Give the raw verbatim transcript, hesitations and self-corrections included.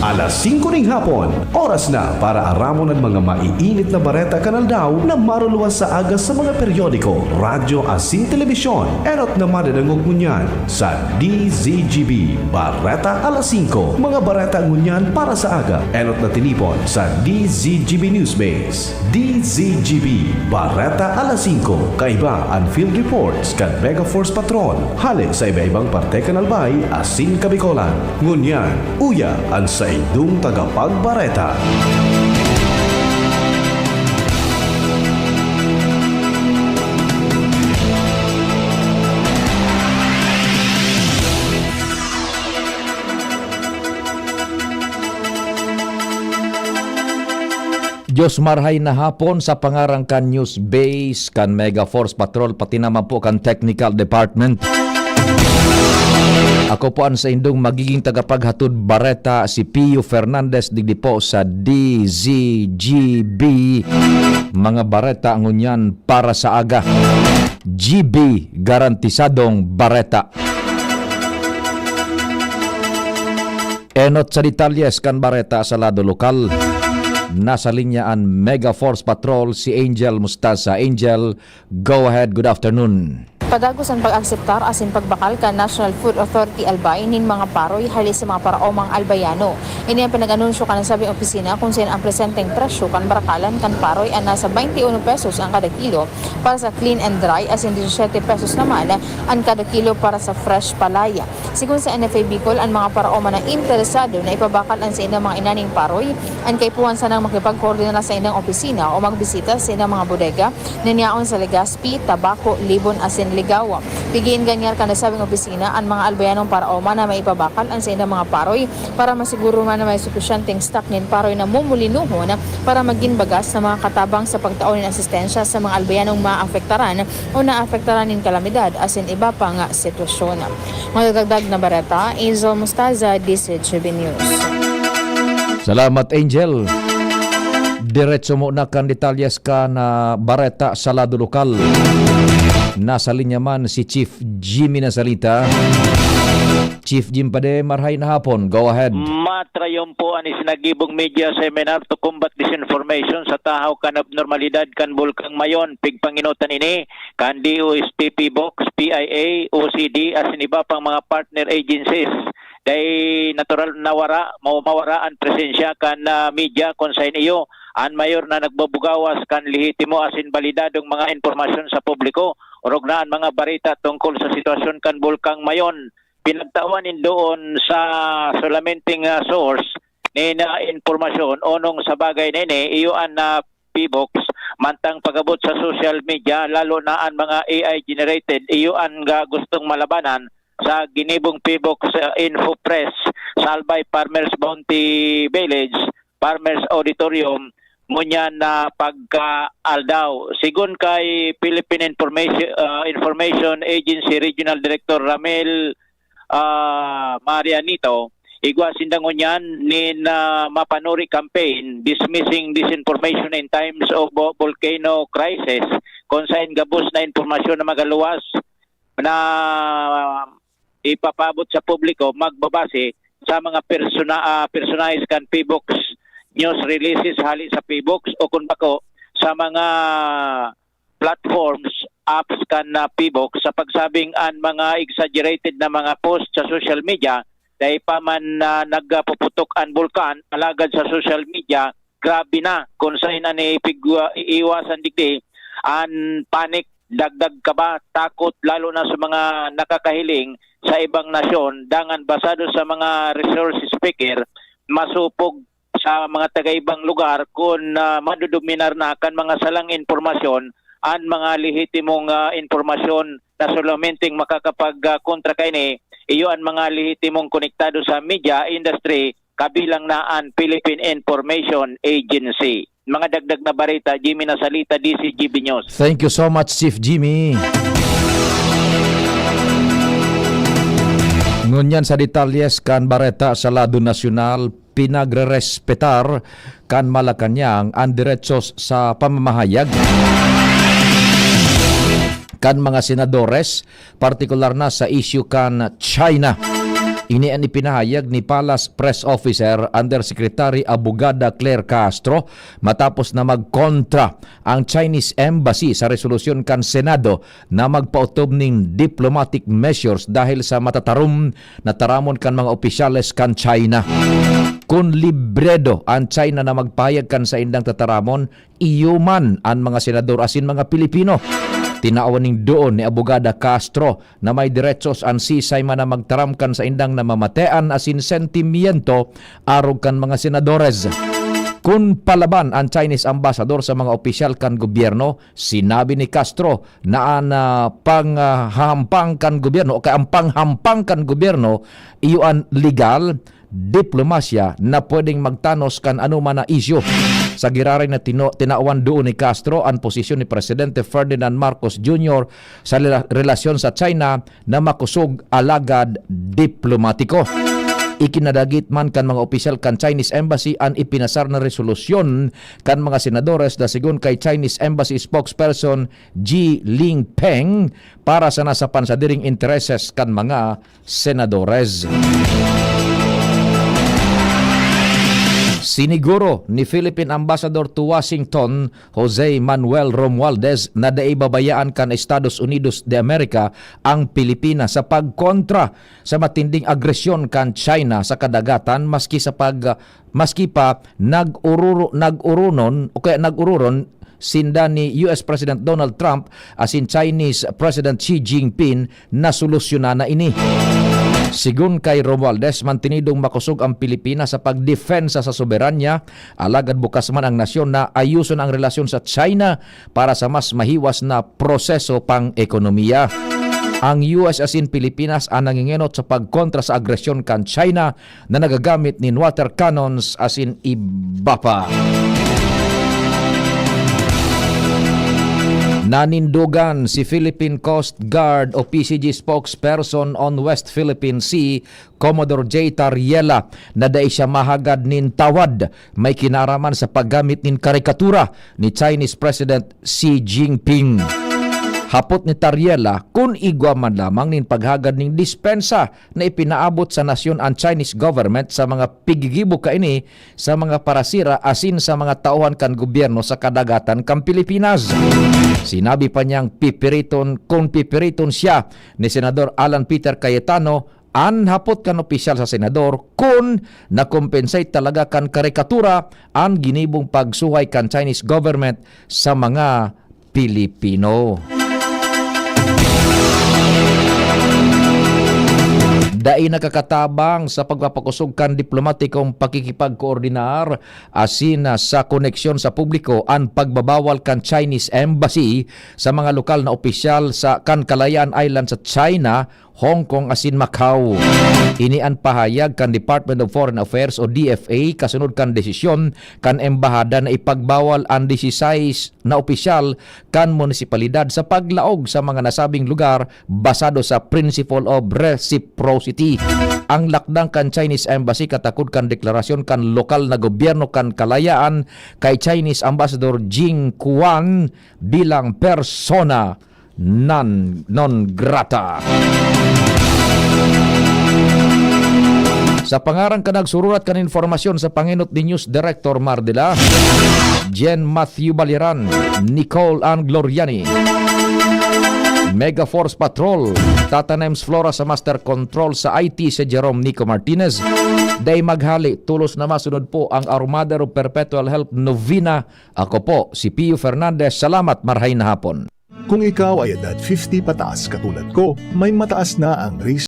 Alas singko ning hapon, oras na para aramon an mga maiinit na bareta kan aldaw na maruluwas sa aga sa mga periodiko, radyo asin telebisyon. Enot na madadangog ngunyan sa D Z G B Bareta Alas singko. Mga bareta ngunyan para sa aga, enot na tinipon sa D Z G B Newsbase. D Z G B Bareta Alas singko. Kaiba an field reports kan Mega Force Patrol hale sa iba-ibang parte kan Albay asin Kabicolan. Ngunyan, uya an saindong tagapagbareta. Diyos marhay na hapon sa pangaran kan News Base, kan Mega Force Patrol, pati naman po kan Technical Department. Ako po an saindong magiging tagapaghatod bareta, si Pio Fernandez, digdi po sa D Z G B. Mga bareta ngunyan para sa aga. G B, garantisadong bareta. Enot sa detalyes kan bareta sa lado lokal. Nasa linya an Mega Force Patrol, si Angel Mostaza. Angel, go ahead. Good afternoon. Padagos an pag-akseptar asin pagbakal kan National Food Authority Albay nin mga paroy hale sa mga paraomang Albayano. Ini an pinag-anunsyo kan nasabing opisina, kun saen ang presenteng presyo kan barakalan kan paroy an nasa baynte uno pesos an kada kilo para sa clean and dry, asin disisiete pesos naman an kada kilo para sa fresh palay. Sigon sa N F A Bicol, an mga paraoma na interesado na ipabakal an saindang mga inaning paroy, an kaipuhan sanang makipagkoordinar sa indang opisina o magbisita sa indang mga bodega na niyaon sa Legazpi, Tabaco, Libon asin Ligao. Pigiin ganyar kan nasabing opisina an mga Albayanong paraoma na maipabakal an saindang mga paroy para masiguro man na may supisyenteng stock nin paroy na mumulinohon para magin bagas na makatabang sa pagtao nin asistensya sa mga Albayanong maapektaran o naapektaran nin kalamidad asin iba pang sitwasyon. Madadagdag na bareta, Angel Mostaza, D Z G B News. Salamat, Angel. Diretso mo na kan detalyes kan bareta sa lado lokal. Nasa linya man si Chief Jimmy Nasalita. Chief Jim Pade, marhay na hapon. Go ahead. Matrayon po an isinagibong media seminar to combat disinformation sa tahaw kan abnormalidad kan Bulkang Mayon. Pigpanginotan ini kan D O S T, PHIVOLCS, P I A, O C D, asin iba pang mga partner agencies. Dai natural na wara, maw-, mawara an presensya kan, ah, media kun saen iyo an mayor na nagbubugawas kan lehitimo asin balidadong mga impormasyon sa publiko, orog na an mga bareta tungkol sa sitwasyon kan Bulkang Mayon. Pinagtawan nin doon sa solamenteng, ah, source nin, ah, impormasyon. Onong sa bagay na ini, iyo an, ah, PHIVOLCS, mantang pag-abot sa social media, lalo na an mga A I generated, iyo an ga-, gustong malabanan sa ginibong PHIVOLCS, ah, Info Press, sa Albay Farmers Bounty Village, Farmers Auditorium, ngunyan na pagkaaldaw. Sigon kay Philippine Information, ah, Information Agency Regional Director Ramil, ah, Marianito, igwa sinda ngunyan nin, ah, Mapanuri campaign, dismissing disinformation in times of vo-, volcano crisis, kun saen gabos na impormasyon na magaluwas na ipapaabot sa publiko magbabase sa mga persona-, ah, personahe kan PHIVOLCS news releases hale sa PHIVOLCS o kun bako sa mga platforms, apps kan, ah, PHIVOLCS sa pagsabing an mga exaggerated na mga post sa social media, dai pa man, ah, nagpuputok an bulkan, alagad sa social media, grabe na kun saen an ipig-, iiwasan digdi, an panic, dagdag kaba, takot, lalo na sa mga nakakahiling sa ibang nasyon, dangan basado sa mga resource speaker, masupog sa mga taga-ibang lugar kun, ah, madodominar na kan mga salang impormasyon an mga lehitimong, ah, impormasyon na solamenteng makakapag, ah, kontra kaini, iyo an mga lehitimong konektado sa media industry, kabilang na an Philippine Information Agency. Mga dagdag na bareta, Jimmy Nasalita, D Z G B News. Thank you so much, Chief Jimmy. Ngunyan sa detalyes kan bareta sa lado nasyonal, pinagrerespetar kan Malacañang an deretsos sa pamamahayag kan mga senadores, partikular na sa isyu kan China. Ini an ipinahayag ni Palace Press Officer Undersecretary Abogada Claire Castro matapos na magkontra ang Chinese Embassy sa resolusyon kan Senado na magpaotob ning diplomatic measures dahil sa matatarom na taramon kan mga opisyales kan China. Kun libredo an China na magpahayag kan saindang tataramon, iyo man an mga senador asin mga Pilipino. Tinawan ning doon ni Abogada Castro na may derechos an sisay man na magtaram kan saindang namamatean asin sentimiento arog kan mga senadores. Kun palaban an Chinese ambassador sa mga opisyal kan gobyerno, sinabi ni Castro na an, ah, panghahampang kan gobyerno o kaya ang panghampang kan gobyerno iyo an legal diplomasya na pwedeng magtanos kan anoman na isyu. Sa giraray na tino-, tinawan doon ni Castro an posisyon ni Presidente Ferdinand Marcos Junior sa rela-, relasyon sa China na makosog alagad diplomatiko. Ikinadagit man kan mga opisyal kan Chinese Embassy an ipinasar na resolusyon kan mga senadores na sigon kay Chinese Embassy spokesperson Ji Lingpeng para sana sa pansadiring intereses kan mga senadores. Siniguro ni Philippine Ambassador to Washington, Jose Manuel Romualdez, na dai babayaan kan Estados Unidos de America ang Pilipinas sa pagkontra sa matinding agresyon kan China sa kadagatan, maski sa pag, maski pa nag-ururo-, nag-urunon o kaya nag-ururon sinda ni U S President Donald Trump asin Chinese President Xi Jinping na solusyonan na ini. Sigon kay Romualdez, mantinidong makosog ang Pilipinas sa pagdepensa sa soberanya, alagad bukas man ang nasyon na ayuson ang relasyon sa China para sa mas mahiwas na proseso pang ekonomiya. Ang U S asin Pilipinas ang nangingenot sa pagkontra sa agresyon kan China na nagagamit nin water cannons asin iba pa. Nanindogan si Philippine Coast Guard o P C G spokesperson on West Philippine Sea, Commodore J Tariela, na dai siya mahagad nin tawad may kinaraman sa paggamit nin karikatura ni Chinese President Xi Jinping. Hapot ni Tariela kun igwa man lamang nin paghagad nin dispensa na ipinaabot sa nasyon an Chinese government sa mga pigigibo kaini sa mga parasira asin sa mga tauhan kan gobyerno sa kadagatan kan Pilipinas. Sinabi pa niyang pipiriton, kun pipiriton siya ni Senador Alan Peter Cayetano, an hapot kan opisyal sa senador kun nakompensate talaga kan karikatura an ginibong pagsuhay kan Chinese government sa mga Pilipino. Dai nakakatabang sa pagpapakosog kan diplomatikong pakikipagkoordinar asin sa koneksyon sa publiko an pagbabawal kan Chinese Embassy sa mga lokal na opisyal sa kan Kalayaan Island sa China, Hong Kong asin Macau. Ini an pahayag kan Department of Foreign Affairs o D F A kasunod kan desisyon kan embahada na ipagbawal an disisais na opisyal kan munisipalidad sa paglaog sa mga nasabing lugar basado sa principle of reciprocity. Ang lakdang kan Chinese Embassy katakod kan deklarasyon kan lokal na gobyerno kan Kalayaan kay Chinese Ambassador Jing Kuan bilang persona non, non grata. Sa pangaran kan nagsururat kan informasyon sa pangenot ni News Director Mardila, Jen Matthew Baliran, Nicole Ann Gloriani, Mega Force Patrol, Tata Nems Flora sa Master Control, sa I T si Jerome Nico Martinez. Dai maghali, tolos na masunod po ang Armada of Perpetual Help Novena. Ako po si Pio Fernandez. Salamat, marhay na hapon. Kung ikaw ay edad fifty pataas katulad ko, may mataas na ang risk